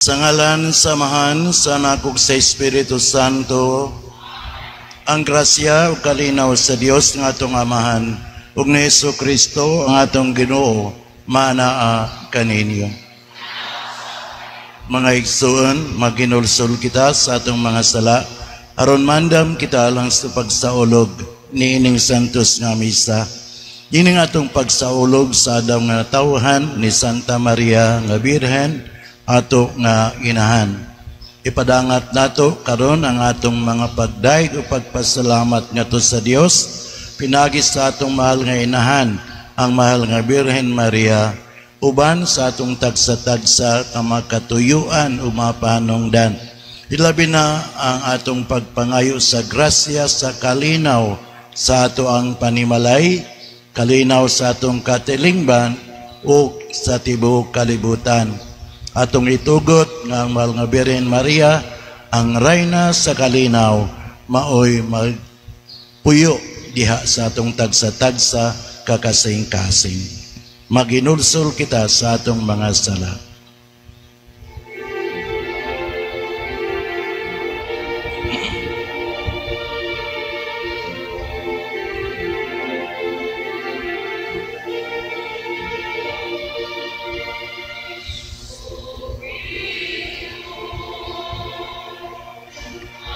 Sa ngalan sa Amahan, sa Anak ug sa Espiritu Santo, ang grasya ug kalinaw sa Dios nga atong Amahan ug ni Hesus Kristo ang atong Ginoo manaa kaninyo. Mga igsoon, maginulsol kita sa atong mga sala aron mandam kita lang sa pagsaulog niining santos nga misa. Ining atong pagsaulog sa adlaw nga natawhan ni Santa Maria nga Birhen, ato nga inahan. Ipadangat nato karon ang atong mga pagdayeg o pagpasalamat ngadto sa Dios pinagi sa atong mahal nga inahan, ang mahal nga Birhen Maria, uban sa atong tagsa-tagsa ka makatuyuan o mapanungdan. Ilabi na ang atong pagpangayo sa grasya sa kalinaw sa ato ang panimalay, kalinaw sa atong katilingban o sa tibuok kalibutan. Atong itugot nga ang mahal nga Birhen Maria, ang rayna sa kalinaw, maoy magpuyo diha sa atong tagsa-tagsa kakasing-kasing. Maginulsol kita sa atong mga sala.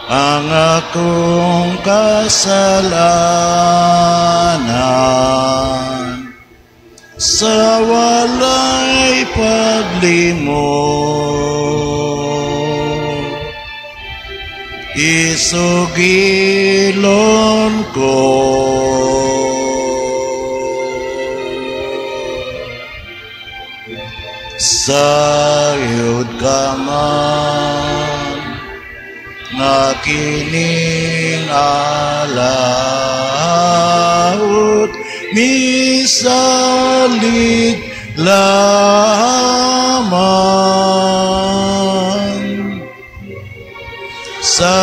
Ang akong kasalanan sa walay paglimot, isugilon ko. Sayod ka man nga kining alaot misalig lamang sa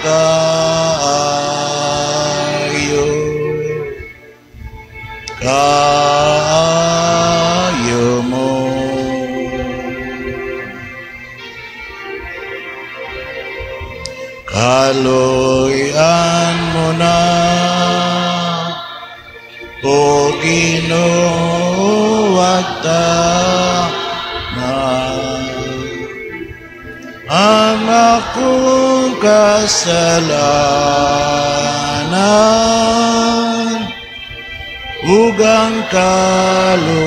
kaayo, kaayo mo. Kaluyan mo na, o Ginoo, na ang akong kasalanan ug ang kaluwasan.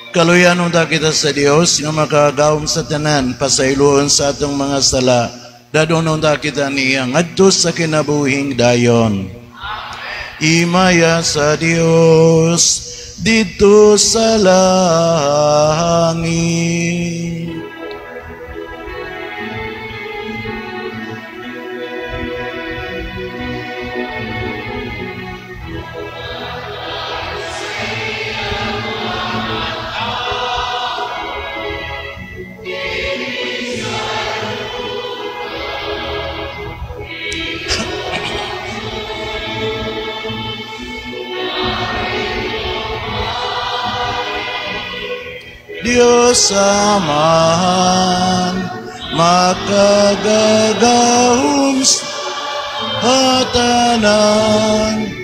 Kaluyan unta kita sa Dios nga makagawom sa tanan, pasayloon sa atong mga sala. Dadon unta kita niya ngadto sa kinabuhing dayon. Imaya sa Dios didto sa langit. Diyos Amahan, makagagahom sa tanan.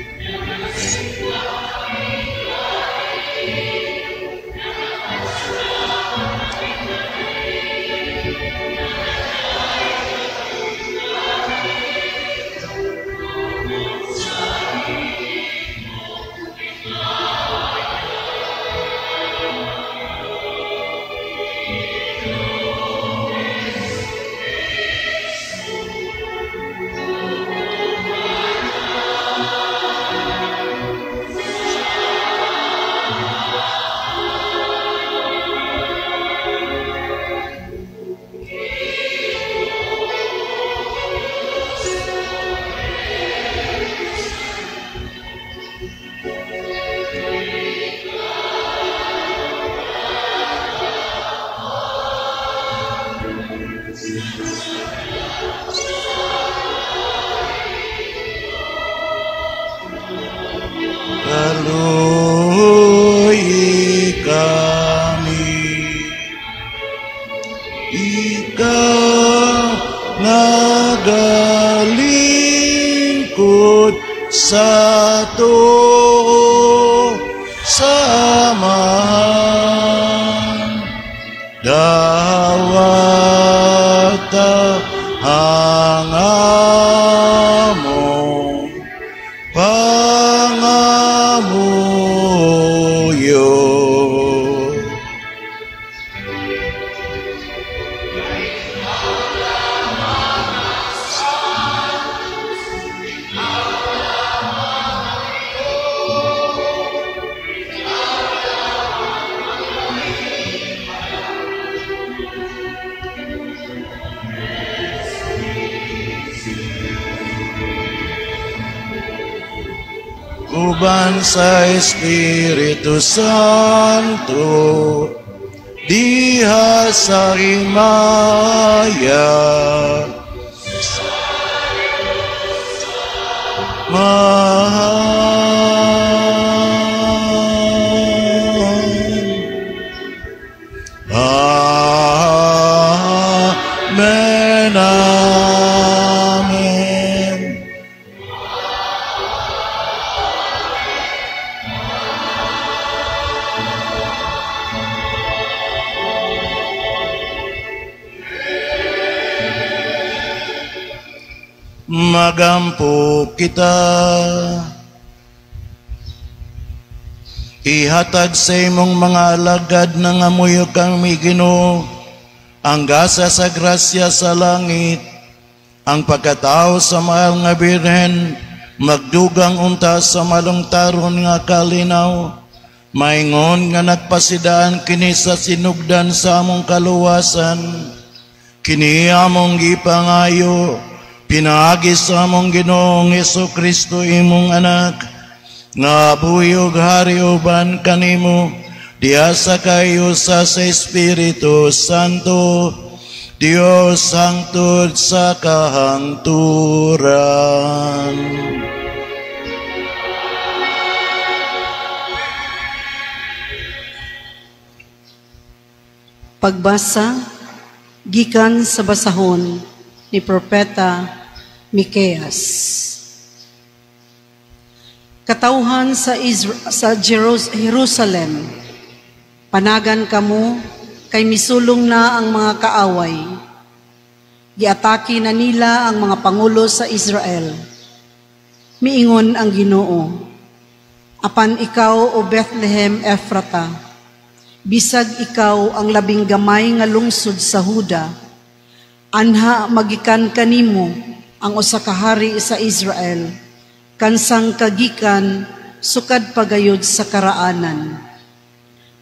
sa tuo sa Amahan. Dawata ang among pangamuyo. Uban sa Espiritu Santo, diha sa himaya. Amen. Amen. Magampo kita. Ihatag sa imong mga alagad nga amuyo kami, Ginoo, ang gasa sa grasya sa langit, ang pagkatao sa mahal nga Birhen, magdugang unta sa malungtaron nga kalinaw, maingon nga nagpasidaan kini sa sinugdan sa among kaluwasan, kini among gipangayo, pinaagi sa among Ginoong Hesukristo imong anak, nga buyog hari uban kanimo, diha sa kayo sa Espiritu Santo, Dios hangtod sa kahangturan. Pagbasa gikan sa basahon ni Propeta Miqueas. Katawhan sa Jerusalem, panagan kamo kay misulong na ang mga kaaway. Giatake na nila ang mga pangulo sa Israel. Miingon ang Ginoo, apan ikaw, o Bethlehem Ephrata, bisag ikaw ang labing gamay nga lungsod sa Huda, anha magikan kanimo ang usa ka hari sa Israel, kansang kagikan sukad pagayod sa karaanan.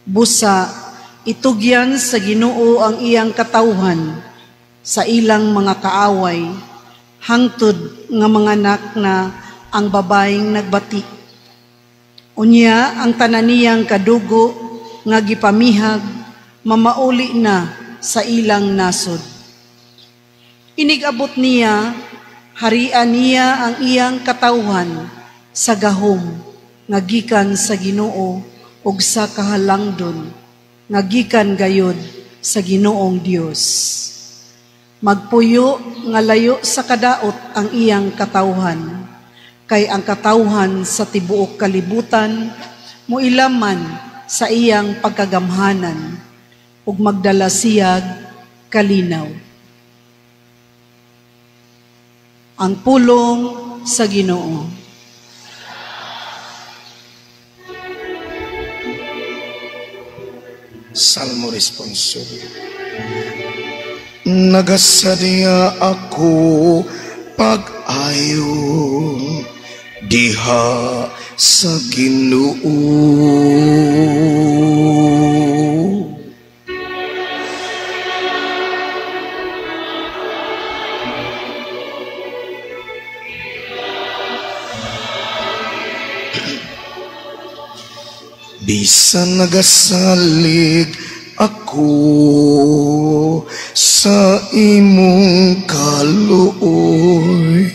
Busa itugyan sa Ginoo ang iyang katawhan sa ilang mga kaaway, hangtod nga manganak na ang babaeng nagbati. Unya ang tanan niyang kadugo nga gipamihag mamauli na sa ilang nasod. Inigabot niya, harian niya ang iyang katawhan sa gahom nga gikan sa Ginoo ug sa kahalangdon nga gikan gayod sa Ginoong Dios. Magpuyo nga layo sa kadaot ang iyang katawhan, kay ang katawhan sa tibuok kalibutan moilaman sa iyang pagkagamhanan ug magdala siyag kalinaw. Ang pulong sa Ginoo. Salmo responsorio. Nagasadya ako pag-ayo diha sa Ginoo. Bisan nagasalig ako sa imong kaluoy,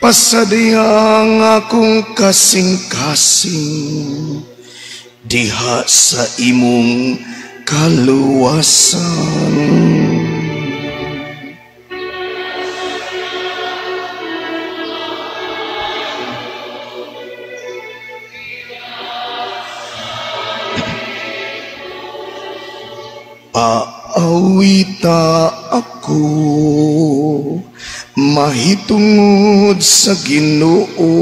pasadya ang akong kasing-kasing diha sa imong kaluwasan. Paawita ako mahitungod sa Ginoo,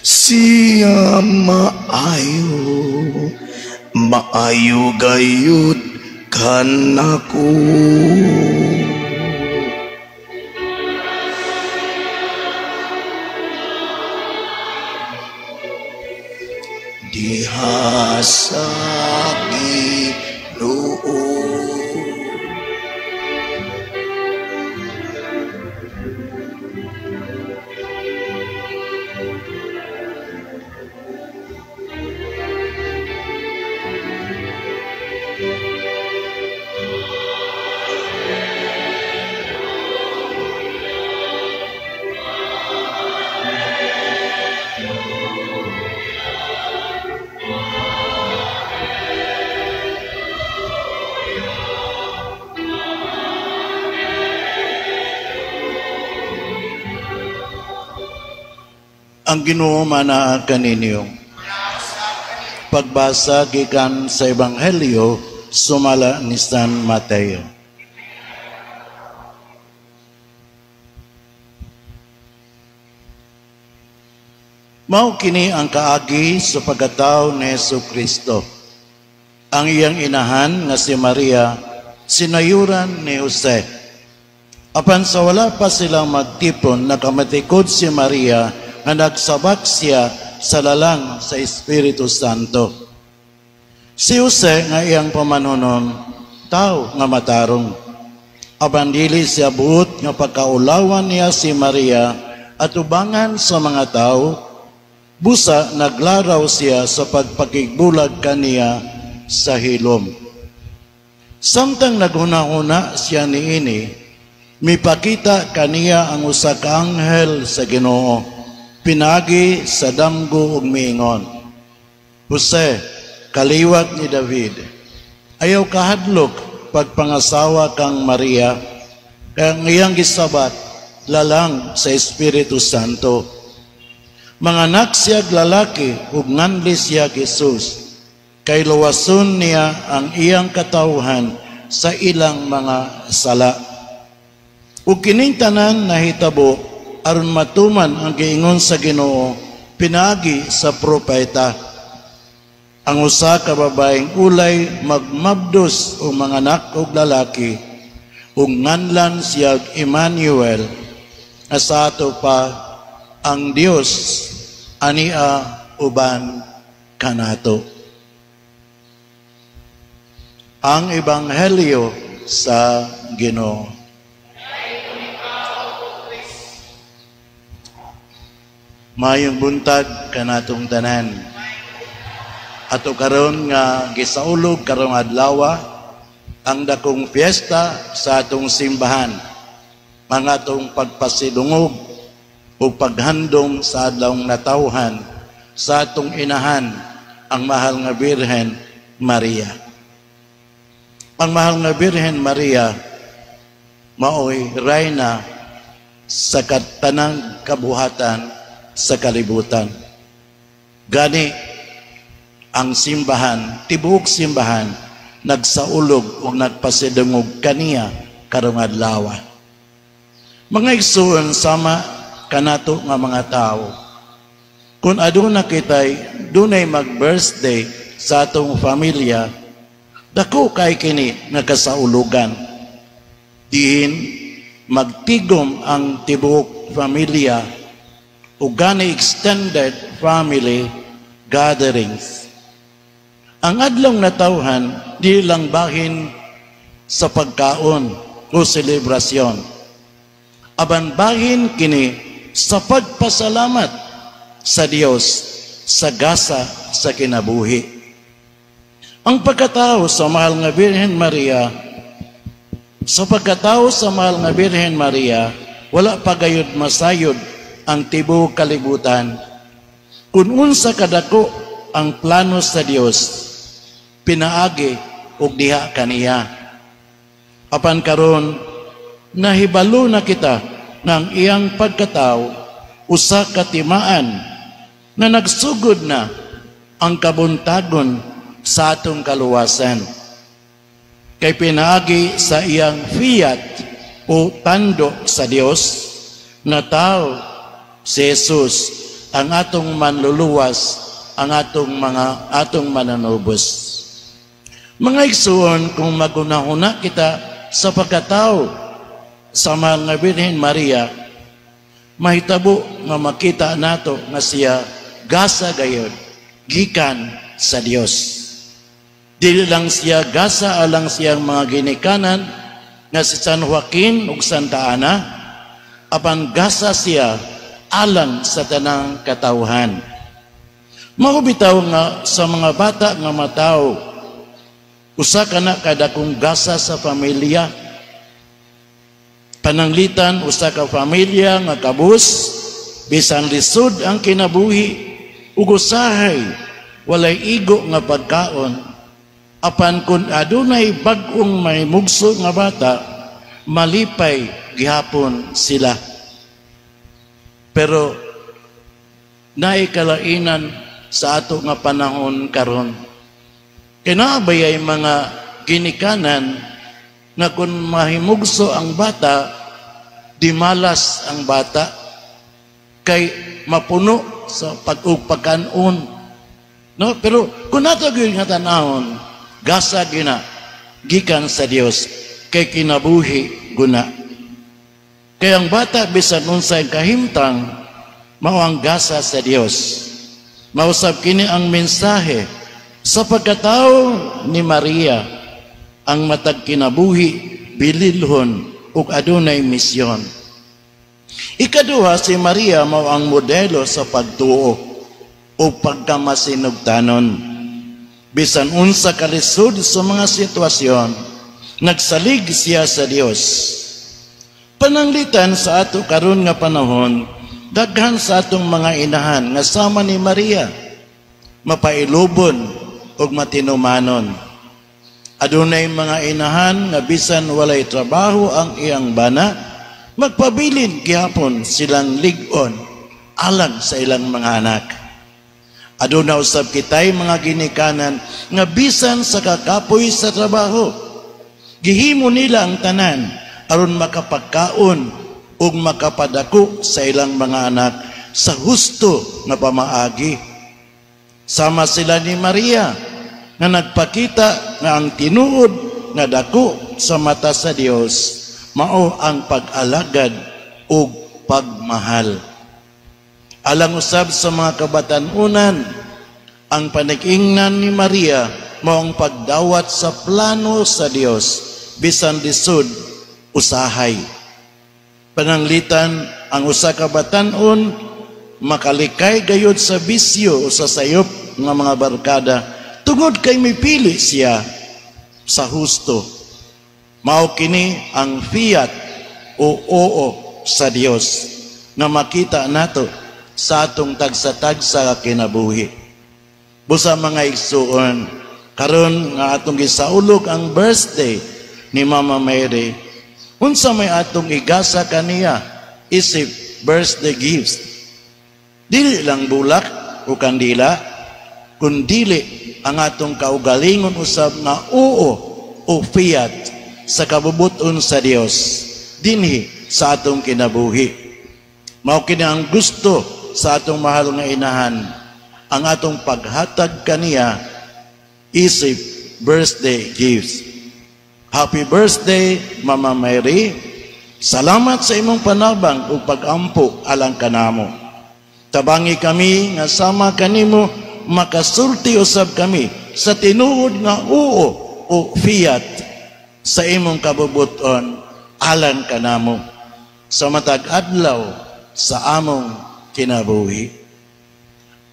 siya maayo, maayo gayud kanako. Diha sa Ginoo, ang Ginoo manaa kaninyo. Pagbasa gikan sa Ebanghelyo sumala ni San Mateo. Mao kini ang kaagi sa pagkatao ni Jesu Kristo. Ang iyang inahan nga si Maria sinayuran ni Jose. Apan sa wala pa silang magtipon, nakamatikod si Maria nga nagsabak siya sa lalang sa Espiritu Santo. Si Jose nga iyang pamanunon, tao nga matarong. Apan dili siya buot nga pagkaulawan niya si Maria at ubangan sa mga tao, busa naglaraw siya sa pagpakigbulag kaniya sa hilom. Samtang naghuna-huna siya niini, mipakita kaniya ang usa ka anghel sa Ginoo, pinagi sa damgo ug miingon, "Jose, kaliwat ni David, ayaw kahadlok pagpangasawa kang Maria, kay ang iyang gisabat lalang sa Espiritu Santo. Manganak siya'g lalaki ug nganli siya Jesus, kay luwason niya ang iyang katawhan sa ilang mga sala." Ug kining tanan nahitabo aron matuman ang giingon sa Ginoo pinaagi sa propeta. Ang usa ka babaeng ulay magmabdos og manganak og lalaki, ug nganlan siya Emmanuel, nga sa ato pa ang Dios ania uban kanato. Ang Ebanghelyo sa Ginoo. Mayong buntag kanatong tanan. Ato karon nga gisaulog karong adlaw ang dakong fiesta sa atong simbahan, mga atong pagpasidungog o paghandom sa adlawng natawhan sa atong inahan, ang mahal nga Birhen Maria. Ang mahal nga Birhen Maria maoy rayna sa katanang kabuhatan sa kalibutan. Gani ang simbahan, tibuok simbahan, nagsaulog o nagpasidungog kaniya karong adlaw. Mga igsoon, sama kanato nga mga tao, kung aduna kitay dunay mag-birthday sa atong pamilya, dako kay kini nga kasaulugan. Diin magtigom ang tibuok pamilya o gani extended family gatherings. Ang adlong natawhan di lang bahin sa pagkaon o selebrasyon. Apan bahin kini sa pagpasalamat sa Dios sa gasa sa kinabuhi. Ang pagkatao sa mahal nga Birhen Maria, sa pagkatao sa mahal nga Birhen Maria, wala pa gayud masayod ang tibuok kalibutan. Kung unsa kadako ang plano sa Dios, pinaagi og diha kaniya. Apan karon nahibalo na kita ng iyang pagkatao usa ka timaan na nagsugod na ang kabuntagon sa atong kaluwasan. Kay pinaagi sa iyang fiat o tando sa Dios, natawo si Jesus, ang atong manluluwas, ang atong mananubos. Mga igsuon, kung magunahuna kita sa pagkatao sa mga Birhen Maria, mahitabo nga makita nato nga siya gasa gayod gikan sa Dios. Dili lang siya gasa alang siyang mga ginikanan nga si San Joaquin ug Santa Ana, apan gasa siya alang sa tanang katawhan. Mao bitaw nga sa mga bata nga matawo, usa ka na kadakong gasa sa pamilya. Pananglitan usa ka pamilya nga kabus, bisan lisod ang kinabuhi ug usahay walay igo nga pagkaon, apan kung adunay bag-ong may mugso nga bata, malipay gihapon sila. Pero naay kalainan sa ato nga panahon karon. Kinabayay mga ginikanan nga kung mahimugso ang bata, di malas ang bata kay mapuno sa pag-ug pagkanon. No, pero kung nato gyud nga tan-awon, gasa gina gikan sa Dios kay kinabuhi guna. Kay ang bata, bisan unsay kahimtang, mao ang gasa sa Dios. Mausab kini ang mensahe sa pagkatao ni Maria, ang matag kinabuhi bililhon ug adunay misyon. Ikaduha, si Maria mao ang modelo sa pagtuo o pagkamasinugtanon. Bisan unsa kalisod sa mga sitwasyon, nagsalig siya sa Dios. Pananglitan sa ato karon nga panahon, daghan sa atong mga inahan nga sama ni Maria, mapailubon ug matinumanon. Adunay mga inahan nga bisan walay trabaho ang iyang bana, magpabilin gihapon silang lig-on alang sa ilang mga anak. Aduna usab kitay mga ginikanan nga bisan sa kakapoy sa trabaho, gihimo nila ang tanan aron makapagkaon ug makapadako sa ilang mga anak sa husto nga pamaagi. Sama sila ni Maria nga nagpakita nga ang tinuod nga dako sa mata sa Dios mao ang pag-alagad ug pagmahal. Alang usab sa mga kabatan-unan, ang panig-ingnan ni Maria mao ang pagdawat sa plano sa Dios bisan lisod usahay. Pananglitan ang usa ka batan-on makalikay gayud sa bisyo o sa sayop nga mga barkada tungod kay mipili siya sa husto. Mao kini ang fiat o oo sa Dios nga makita nato sa atong tagsa-tagsa kinabuhi. Busa, mga igsuon, karon nga atong gisaulog ang birthday ni Mama Mary, unsa may atong igasa kaniya isip birthday gifts? Dili lang bulak o kandila, kundili ang atong kaugalingon usab nga oo o fiat sa kabubuton sa Dios dinhi sa atong kinabuhi. Mao kini ang gusto sa atong mahal nga inahan, ang atong paghatag kaniya isip birthday gifts. Happy birthday, Mama Mary. Salamat sa imong panabang ug pag-ampo alang kanamo. Tabangi kami nga sama kanimo makasulti usab kami sa tinuod nga oo o fiat sa imong kabubuton alang kanamo sa matag adlaw sa among kinabuhi.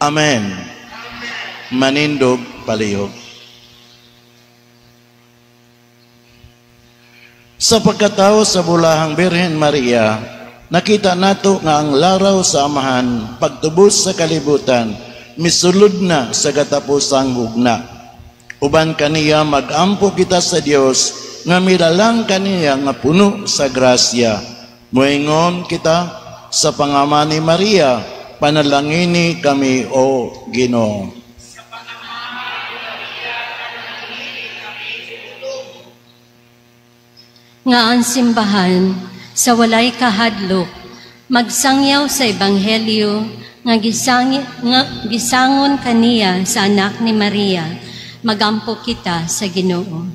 Amen. Manindog palihog. Sa pagkatao sa Bulahang Birhen Maria, nakita nato nga ang laraw sa Amahan, pagtubos sa kalibutan, misulod na sa katapusang hugna. Uban kaniya magampo kita sa Dios nga milalang kaniya nga puno sa grasya. Moingon kita sa pangama ni Maria, panalangini kami, o Ginoo. Nga ang simbahan sa walay kahadlok magsangyaw sa ebanghelyo nga gisangon kaniya sa anak ni Maria, magampo kita sa Ginoo.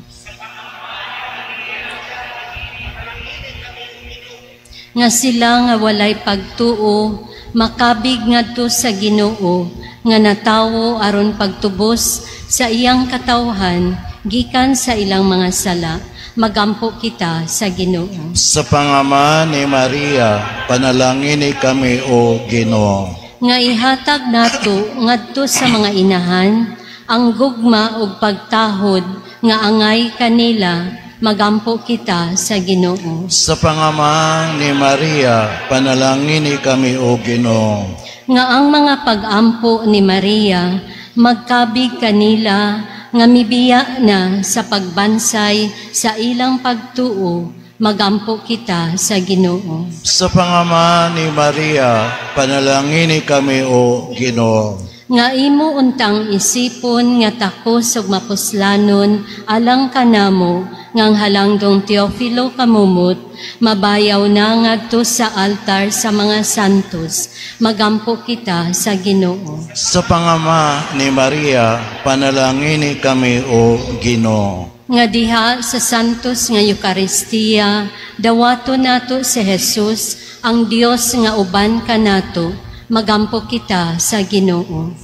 Nga sila nga walay pagtuo makabig ngadto sa Ginoo nga natawo aron pagtubos sa iyang katawhan gikan sa ilang mga sala, magampo kita sa Ginoo. Sa pangama ni Maria, panalangin ni kami o Ginoo. Nga ihatag nato ngadto sa mga inahan ang gugma ug pagtahod nga angay kanila, magampo kita sa Ginoo. Sa pangama ni Maria, panalangin ni kami o Ginoo. Nga ang mga pag-ampo ni Maria magkabig kanila nga mibiya na sa pagbansay sa ilang pagtuo, magampo kita sa Ginoo. Sa pangama ni Maria, panalangin ni kami o Ginoo. Nga imo untang isipon nga takos ug mapuslanon alang kanamo ngang halangdong Teofilo kamumot, mabayaw na ngadto sa altar sa mga santos, magampo kita sa Ginoo. Sa pangama ni Maria, panalangin ni kami o Ginoo. Nga diha sa santos nga Eukaristiya, dawato nato si Jesus, ang Dios nga uban kanato, magampo kita sa Ginoo.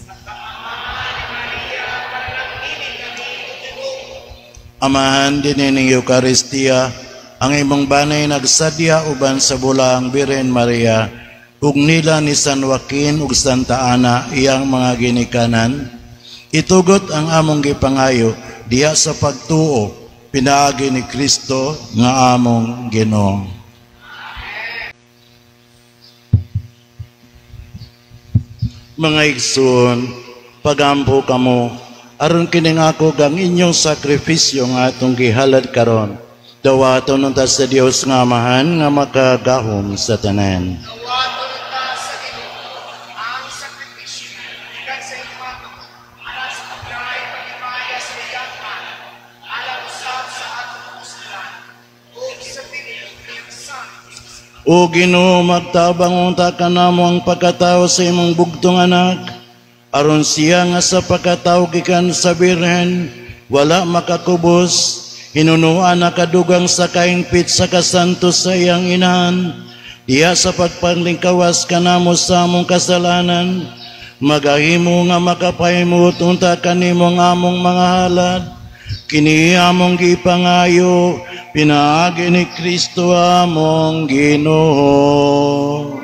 Amahan din ning Eukaristiya, ang imong banay nagsadya uban sa bulaang Birhen Maria, ug nila ni San Joaquin ug Santa Ana iyang mga ginikanan. Itugot ang among gipangayo diha sa pagtuo, pinaagi ni Kristo nga among Ginoo. Mga igsoon, pagampo kamo aron kining ako gang inyong sakripisyo nga atong gihalad karon. Dawaton unta sa Dios nga Amahan nga makagahom sa tanan. Dawaton unta sa Ginoo ang sakripisyo gikan sa imong alang sa paglaay paghimaya sa iyang ngalan, alang usab sa atong kapuslanan ug sa tinuod niyang santos. O Ginoo, magtabang unta kanamo ang pagkatawo sa imong bugtong anak, aron siya nga sa pagkatawo gikan sa Birhen wala makakubos, hinunuan na kadugang sa kaingpit sa kasanto sa iyang inahan, diha sa pagpanglingkawas kanamo sa among kasalanan, magahimo nga makapahimut unta kanimo ang among mga halad. Kini among gipangayo, pinaagi ni Kristo among Ginoo.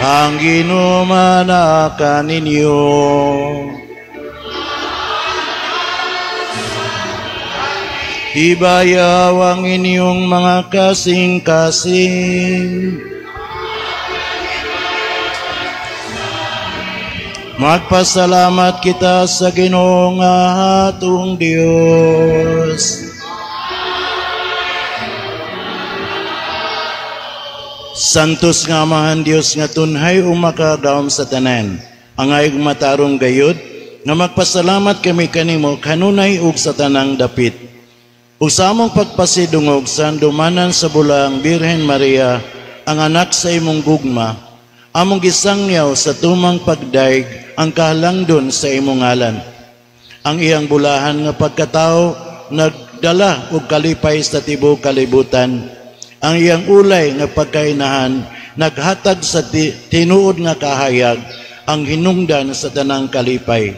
Ang Ginoo manaka ninyo. Ibayaw ang inyong mga kasing-kasing. Magpasalamat kita sa Ginoo nga atong Dios. Santos nga Amahan Dios nga tunhay o makagawom sa tanan, angay matarong gayud nga magpasalamat kami kanimo kanunay ug sa tanang dapit. Ug sa among pagpasidungog sa andumanan sa bulaang Birhen Maria, ang anak sa imong gugma, among gisangyaw sa tumang pagdaig ang kahalangdon sa imong ngalan. Ang iyang bulahan nga pagkatao nagdala og kalipay sa tibuok kalibutan. Ang iyang ulay nga pagkainahan naghatag sa tinuod nga kahayag ang hinungdan sa tanang kalipay.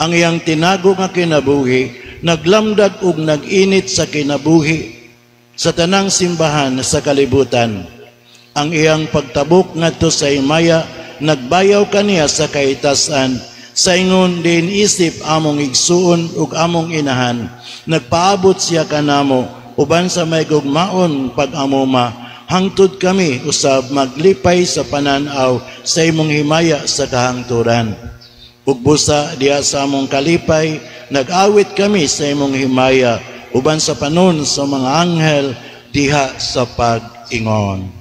Ang iyang tinago nga kinabuhi naglamdag og nag-init sa kinabuhi sa tanang simbahan sa kalibutan. Ang iyang pagtabok ngadto sa himaya nagbayaw kaniya sa kahitasan, sa ingon din isip among igsuon ug among inahan. Nagpaabot siya kanamo uban sa may gugmaon pag-amuma, hangtod kami usab maglipay sa panan-aw sa imong himaya sa kahangturan. Ug busa diha sa among kalipay, nag-awit kami sa imong himaya uban sa panon sa mga anghel diha sa pag-ingon.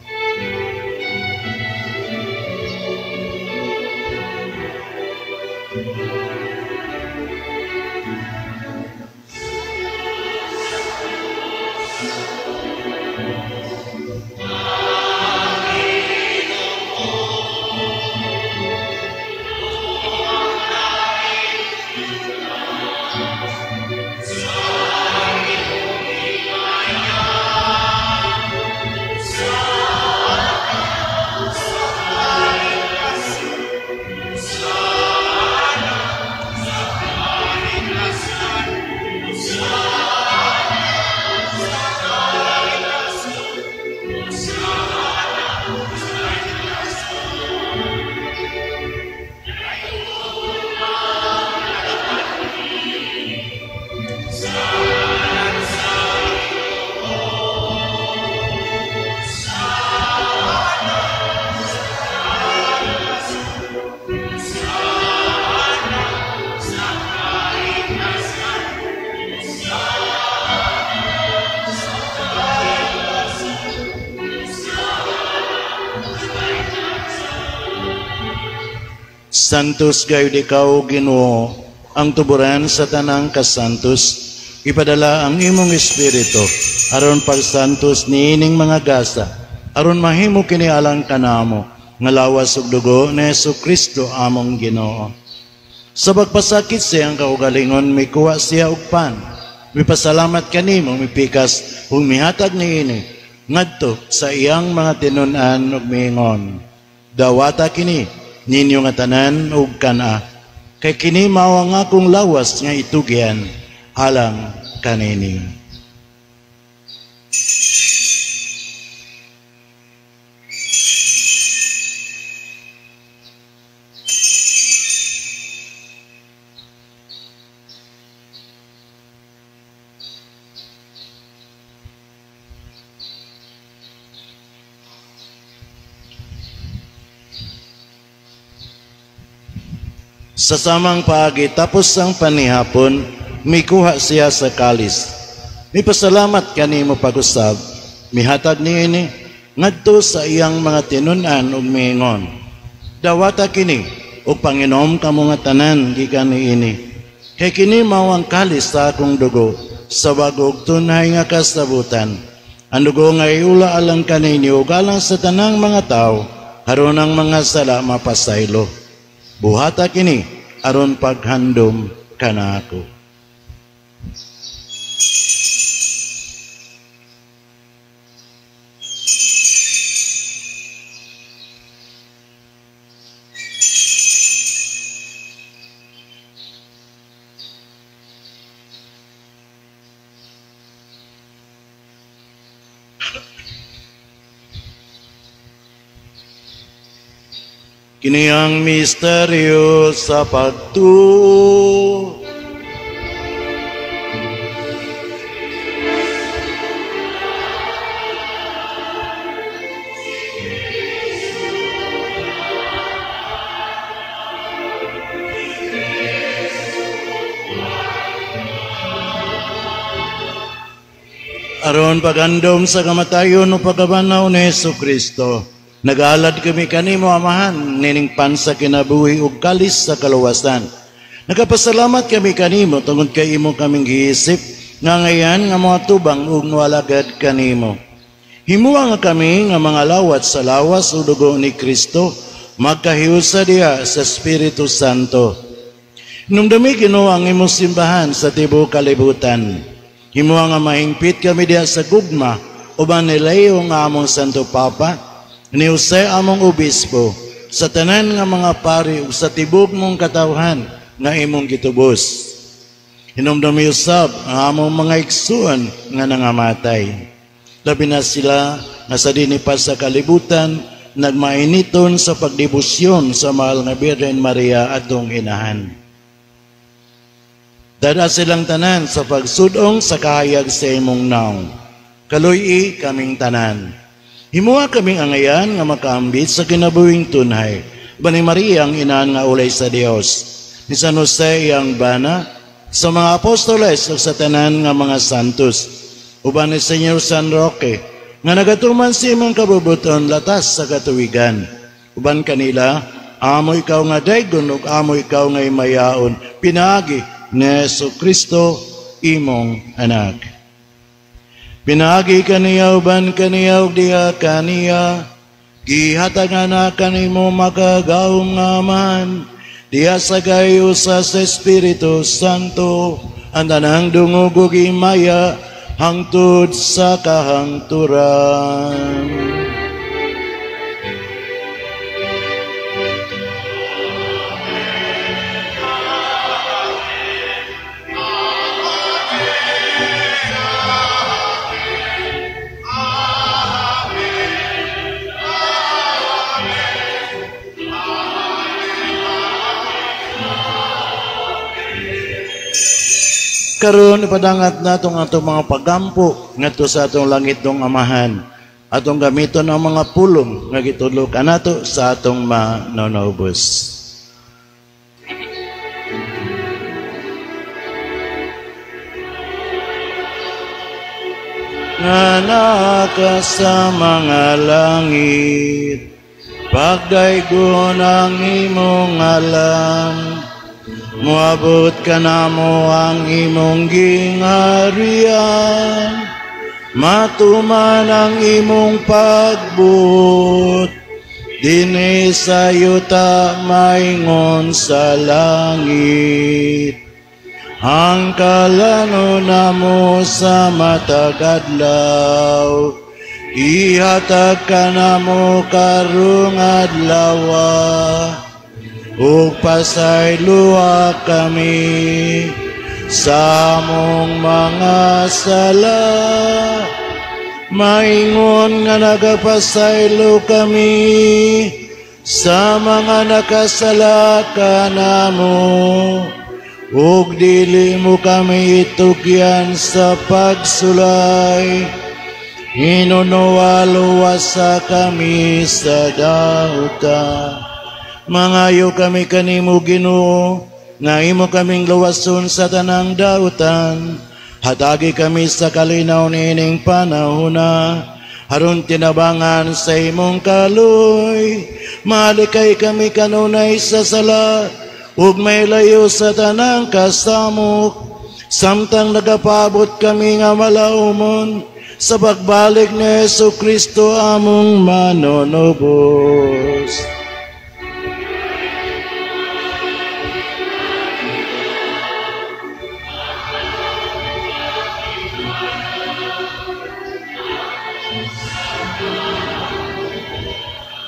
Santos gayud ikaw, Ginoo, ang tuburan sa tanang kasantos. Ipadala ang imong espiritu aron pagsantos niining mga gasa, aron mahimo kini alang kanamo nga lawas ug dugo ni Hesukristo among Ginoo. Sa pagpasakit siyang kaugalingon, mikuha siya og pan, mipasalamat kanimo, mipikas ug mihatag niini ngadto sa iyang mga tinun-an ug miingon, dawata kini ninyo nga tanan ug kana, kay kini mao ang akong lawas nga itugyan alang kanini. Sa samang paagi, tapos ang panihapon, mikuha siya sa kalis. Mipasalamat kanimo pag-usab, mihatag niini ngadto sa iyang mga tinun-an ug miingon, dawata kini ug panginom kamo nga tanan gikan niini. Kay kini mao ang kalis sa akong dugo sa bag-o ug tunhay nga kasabutan. Ang dugo nga iula alang kaninyo ug alang sa tanang mga tawo, aron ang mga sala mapasaylo. Buhata kini aron paghandom kanako. Kini ang misteryo sa pagtuo. Aron pagandom sa kamatayon o pagkabanaw ni Hesukristo, nag-alad kami kanimo, Amahan, nining pan sa kinabuhi ug kalis sa kaluwasan. Nagapasalamat kami kanimo tungod kay imo kaming giisip nga ngayan nga mga tubang ug moalagad kanimo. Himuha nga kami nga mga lawat sa lawas ug dugo ni Kristo, magkahiusa diha sa Espiritu Santo. Numdumi Ginoo ang imong simbahan sa tibuok kalibutan. Himuha nga mahingpit kami diha sa gugma uban ni Leo nga among Santo Papa, ni Jose among obispo, sa tanan nga mga pari ug sa tibok mong katawhan nga imong gitubos. Hinumdumi usab ang among mga igsuon nga nangamatay. Labi na sila nga sa dinhi pa sa kalibutan nagmainiton sa pagdebosyon sa mahal nga Birhen Maria atong inahan. Dada silang tanan sa pagsudong sa kahayag sa imong naong. Kaluy-i kaming tanan. Himuha kaming angayan nga makaambit sa kinabuhing tunhay. Bani Maria ang inaan nga ulay sa Dios. Ni San Jose iyang bana, sa mga apostoles ug sa tanan nga mga santos. Uban ni Señor San Roque, nga nagatuman sa imong kabubuton latas sa katuwigan. Uban kanila, amo ikaw nga daygon ug amo ikaw nga imayaon, pinaagi ni Hesukristo imong anak. Pinaagi kaniya uban kaniya ug diha kaniya, gihatag na kanimo makagawom nga Amahan, diha sa gayo sa Espiritu Santo, ang tanang dungog ug himaya hangtod sa kahangturan. Karon ipadangat natong atong mga pagampo ngadto sa atong langitnong Amahan. Atong gamiton ang mga pulong nga gitudlo kanato sa atong manonobos. Nga naa ka sa mga langit, Pagdaygon ang imong ngalan, moabot kanamo ang imong gingharian, matuman ang imong pagbuot, dinhi sa yuta maingon sa langit. Ang kalano namo sa matag adlaw, ihatag kanamo karong adlawa, ug pasayloa kami sa among mga sala, maingon nga nagapasaylo kami sa mga nakasala kanamo, ug dili mo kami itugyan sa pagsulay, hinunuwaluwasa kami sa dautan. Mangayo kami kanimo, Ginoo, nga imo kaming luwason sa tanang dautan. Hatagi kami sa kalinaw niining panahona, aron tinabangan sa imong kaloy. Malikay kami kanunay sa sala, ug may layo sa tanang kasamok, samtang nagapabot kami nga malaumon sa pagbalik ni Hesus Kristo among manunubos.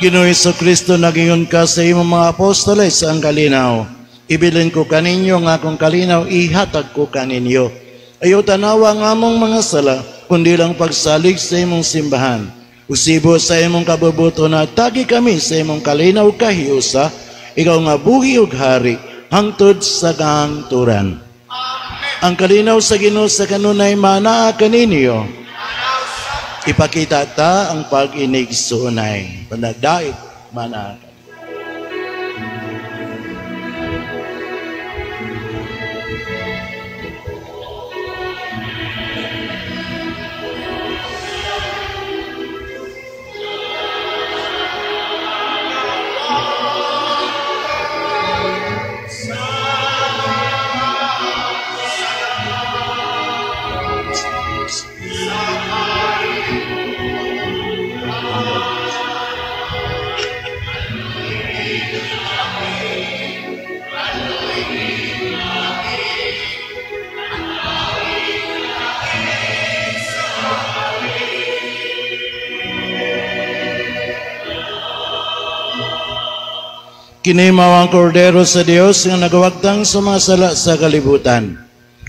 Ginoo Hesus Kristo, nagingon ka sa imong mga apostoles ang kalinaw. Ibilin ko kaninyo ang akong kalinaw, ihatag ko kaninyo. Ayaw tanawa ang among mga sala, kundi lang pagsalig sa imong simbahan. Usibo sa imong kabubuto na tagi kami sa imong kalinaw kahiusa, ikaw nga buhi ug hari, hangtod sa kahangturan. Ang kalinaw sa Ginoo sa kanunay manaa kaninyo. Ipakita ta ang pag-inig suunay. Panagdait manaa. Kini mao ang kordero sa Dios nga nagawagtang sa mga sala sa kalibutan.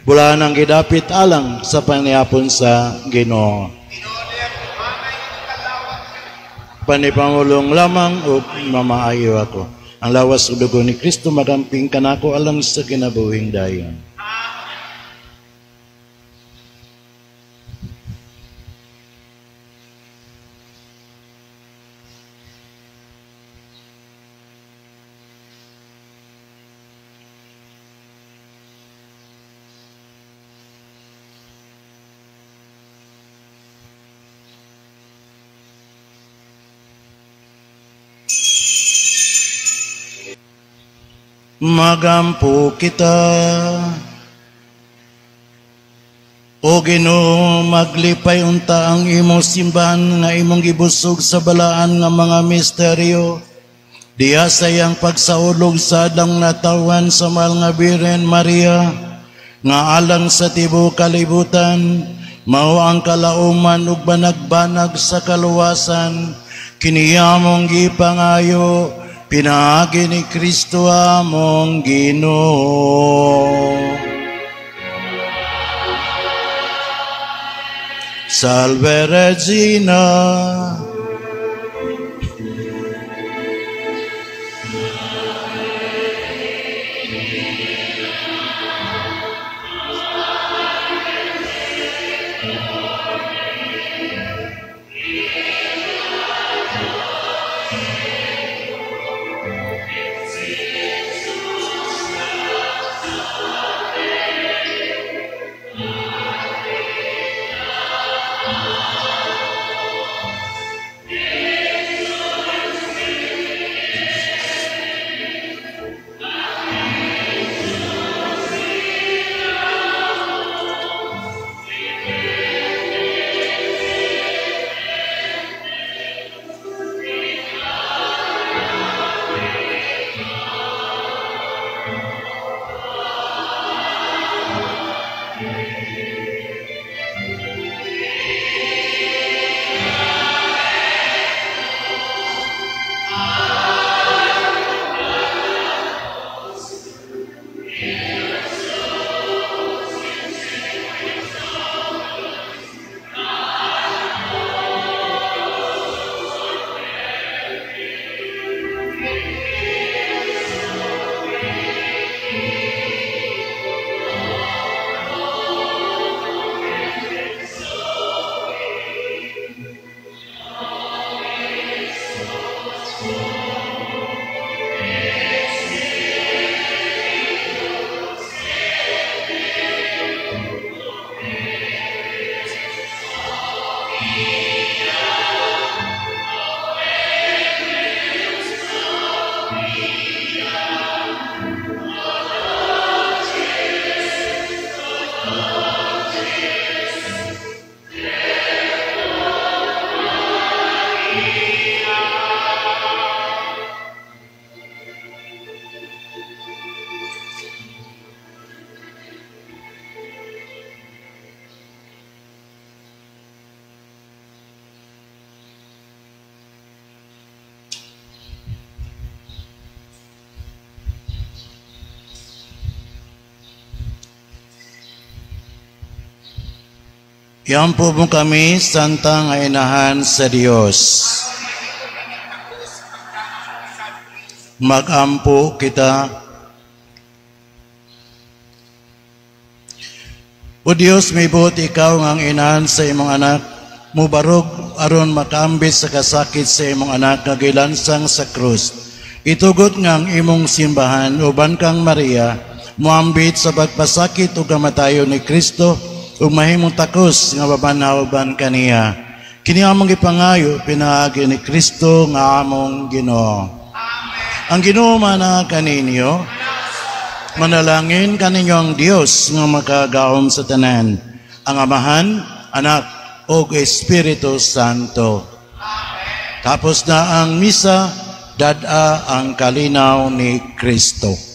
Bulaan ang gidapit alang sa panihapon sa Ginoo. Panipangulong lamang o mamaayo ako. Ang lawas ug dugo ni Kristo magamping kanako alang sa kinabuhing dayon. Magampo kita. O Ginoo, maglipay unta ang imong simbahan nga imong gibusog sa balaan nga mga misteryo. Diha sa iyang pagsaulog sa adlang natawan sa mahal nga Birhen Maria, nga alang sa tibuok kalibutan, mao ang kalauman ug banagbanag sa kaluwasan, kini among gipangayo pinaagi ni Kristo among Ginoo. Salve Regina. Iampo mo kami, Santa nga Inahan sa Dios. Magampo kita. O Dios, mibuot ikaw nga ang inahan sa imong anak, mubarog aron makaambit sa kasakit sa imong anak nga gilansang sa krus. Itugot nga ang imong simbahan uban kang Maria, muambit sa pagpasakit ug kamatayon ni Kristo, ug mahimong takos nga mabanhaw uban kaniya. Kini among gipangayo pinaagi ni Kristo nga among Ginoo. Amen. Ang Ginoo mana kaninyo, manalangin kaninyo ang Dios nga makagagahom sa tanan, ang Amahan, Anak ug Espiritu Santo. Amen. Tapos na ang misa, dad-a ang kalinaw ni Kristo.